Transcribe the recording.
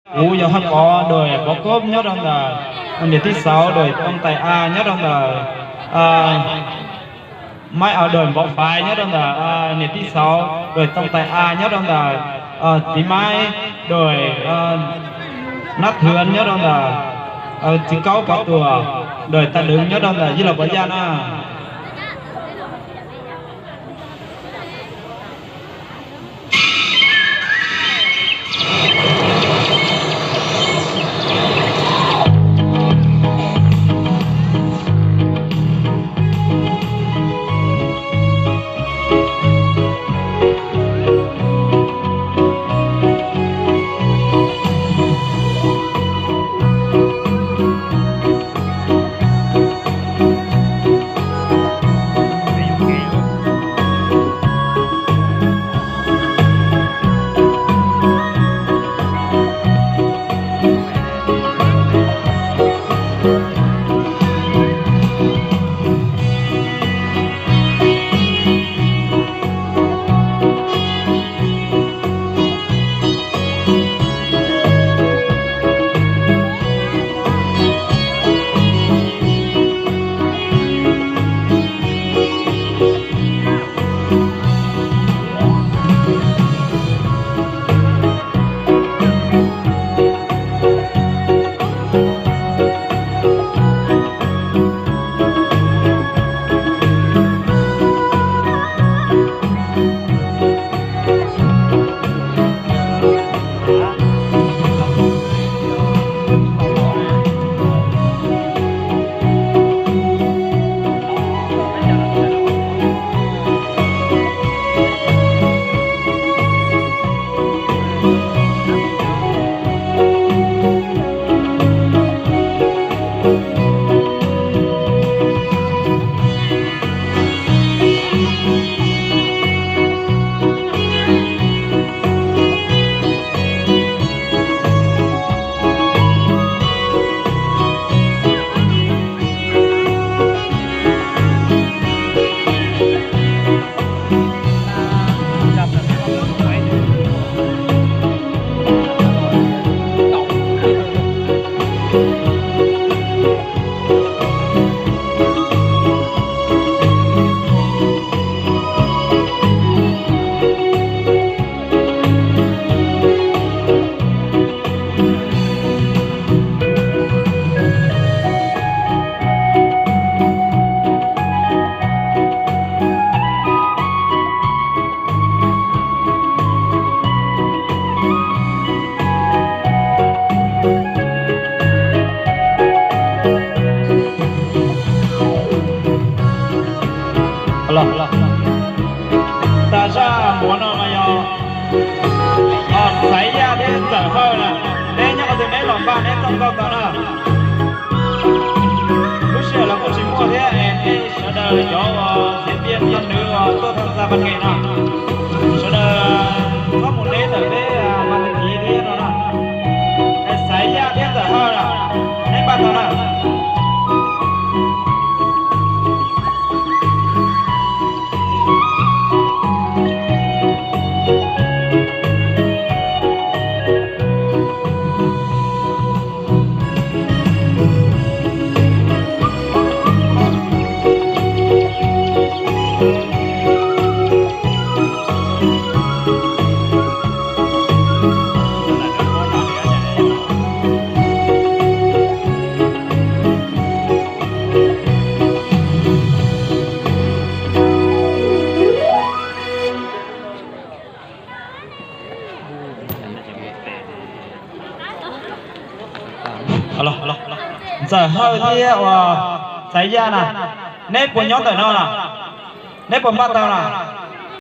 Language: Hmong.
Kuv yog Haj Pov, dawm Pov Koob nyob rau ntawm, niam tij Xauv, dawm Tooj Tais A nyob rau ntawm, Maiv Aus, dawm Npov Faiv nyob rau ntawm, niam tij Xauv, dawm Tooj Tais A nyob rau ntawm, txiv Maiv, dawm Nab Thwv nyob rau ntawm, txiv Kaub Pov Tuam, dawm Tais Lwm nyob rau ntawm Yij Laus Pov Yaj na. Tas zaj muav no mas yog Xaiv Yaj thiab Ntxawm Hawj na, neb nyob qhov twg neb los npaj neb txoj nkauj tau na. Lub sij hawm los kuj tsis muaj thiab es nej sawv daws cov uas diễn viên, nam nữ uas tuaj tham gia văn nghệ no, sawv daws txhob mus deb ntawm peb ban thư ký thiab no na. Xaiv Yaj thiab Ntxawm Hawj na, neb npaj tau na. Ntxawm Hawj thiab uas Xaiv Yaj na, neb puas nyob ntawm no na? Neb puas npaj tau na?